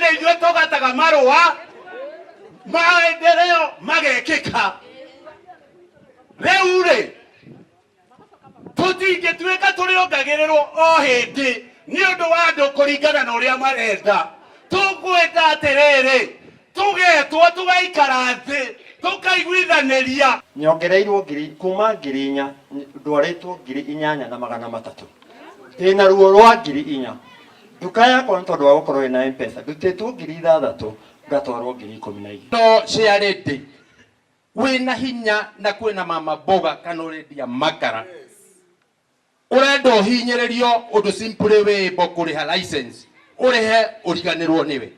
Nĩ ithuĩ tũgataga marũa maendeleo magekĩka. Rĩu rĩ, tũtingĩtuĩka tũrĩongagĩrĩrwo o hĩndĩ nĩ ũndũ wa andũ kũringana na ũrĩa marenda. Tũkwenda atĩrĩrĩ, tũgetwo tũgaikara thĩ tũkaiguithanĩria. Nyongereirwo ngiri kuma 4000 ndwarĩtwo 8300. Ndĩna ruo rwa 4000. Nduka yakwa nĩ tondũ wa gũkorwo ĩna M-Pesa ndutĩtwo 6000 ngatwarwo 12,000. No chairlady wĩna hinya na kwĩna mama mboga kana ũrendia makara ũrenda ũhinyĩrĩrio ũndũ simply wĩmbo kũrĩha license ũrĩhe ũriganĩrwo nĩwe.